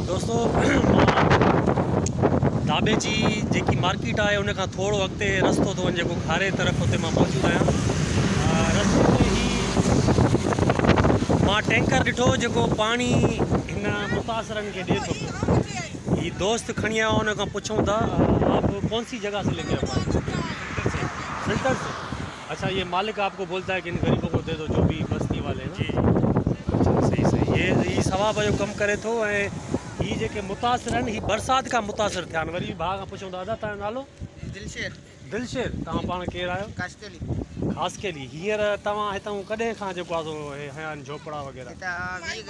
دوستو مان داٻي جي جيڪي مارڪيٽ آهي ان کان ٿورو اڳتي رستو ٿو وڃي جيڪو کاري طرف اتي مان موجود آهيان. رستي تي هي مان ٽينڪر ڏٺو جيڪو پاڻي هن متاثرن کي ڏي ٿو پيو. هي دوست کڻي آيو ان کان پڇون ٿا آپ ڪون سي جگه سي ليڪي آئي پاني؟ فلٽر سي. اڇا يي مالڪ آپ ڪو بولتا هي ڪي ان غريبو ڪو the دو جو بي بستي والي هي نا. جي اڇا صحيح صحيح يي هي ثواب جو ڪم ڪري ٿو ۽ هي جيڪي متاثر آهن هي برسات کان متاثر ٿيا آهن وري به ڀاء کان پڇون ٿا ادا توهان جو نالو؟ دلشير. دلشير توهان پاڻ ڪير آهيو؟ خاصخيلي. خاصخيلي هينئر توهان هتان ڪڏهن کان جيڪو آهي سو هي هنيا آهن جهوپڙا وغيره؟ هتان 20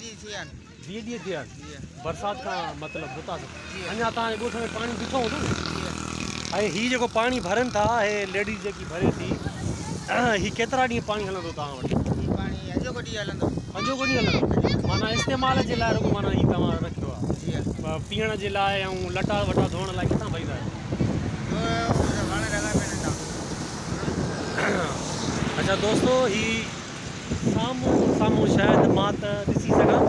ڏينهن ٿيا آهن. 20 ڏينهن ٿيا آهن برسات کان مطلب متاثر اڃا توهان جي ڳوٺ ۾ پاڻي بيٺو هوندو نه؟ ۽ هي جيڪو پاڻي ڀرن ٿا هي ليڊيز جيڪي ڀري ٿي هي ڪيترا ڏينهن پاڻي هلندو توهان وٽ؟ هي پاڻي اڄوڪو ڏينهن هلندو. اڄوڪو ڏينهن هلندو معنيٰ استعمال جي لاء رڳو معنيٰ هي توهان رکيو آهي پيئڻ جي لاء ۽ لٽا وٽا ڌوئڻ لاء ڪٿان ڀريندا آهيو؟ اڇا دوستو هي سامهون سامهون شايد مان ته ڏسي سگهان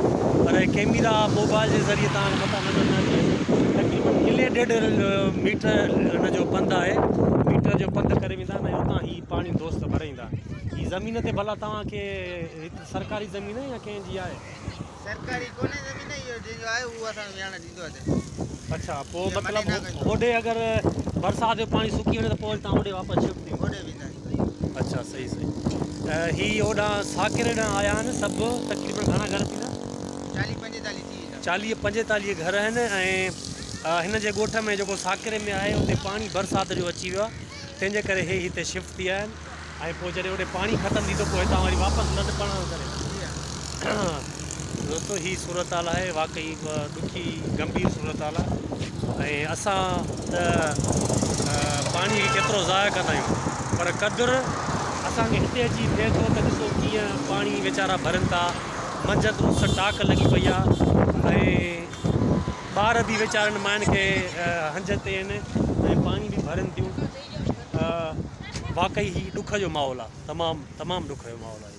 پر ڪيميرا موبائل جي ذريعي توهان کي متان نظر نه اچي تقريبن ڪلي ڏيڍ ميٽر هن جو پنڌ آهي ميٽر جو پنڌ ڪري ويندا آهن ۽ اتان هي پاڻي دوست ڀري ايندا آهن هي زمين تي ڀلا توهان کي هت سرڪاري زمين آهي يا ڪنهن جي آهي؟ سرڪاري ڪونهي زمين اهو جنهن جو آهي اهو اسان کي ويهڻ ڏيندو اٿي. اڇا پوء مطلب هوڏي اگر برسات جو پاڻي سڪي وڃي ته پوء وري توهان هوڏي واپس شفٽ ٿي ويندا. هوڏي وينداسين. اڇا صحيح صحيح هي هوڏانهن ساڪري ڏانهن آيا آهن سڀ تقريبن گهڻا گهر ٿيندا؟ چاليهه پنجيتاليهه ٿي ويندا. چاليهه پنجيتاليهه گهر آهن ۽ هن جي ڳوٺ ۾ جيڪو ساڪري ۾ آهي اتي پاڻي برسات جو اچي ويو آهي تنهن جي ڪري هي هتي شفٽ ٿي آيا آهن. ۽ پوء جڏهن اوڏي پاڻي ختم ٿيندو پوء هتان وري واپس لڏ پاڻ ڪري. دوستو هي صورتحال آهي واقعي ڏکي گنڀير صورتحال آهي ۽ اسان ته پاڻي کي ڪيترو ضايع ڪندا آهيون پر قدر اسان کي هتي اچي ٿئي ٿو ته ڏسو ڪيئن پاڻي ويچارا ڀرن ٿا منجهند اس ٽاڪ لڳي پئي آهي ۽ ٻار به ويچارن ماين کي هنج تي آهن ۽ پاڻي به ڀرن ٿيون. واقعي هي ڏک جو ماحول آ تمام تمام ڏک جو ماحول آ.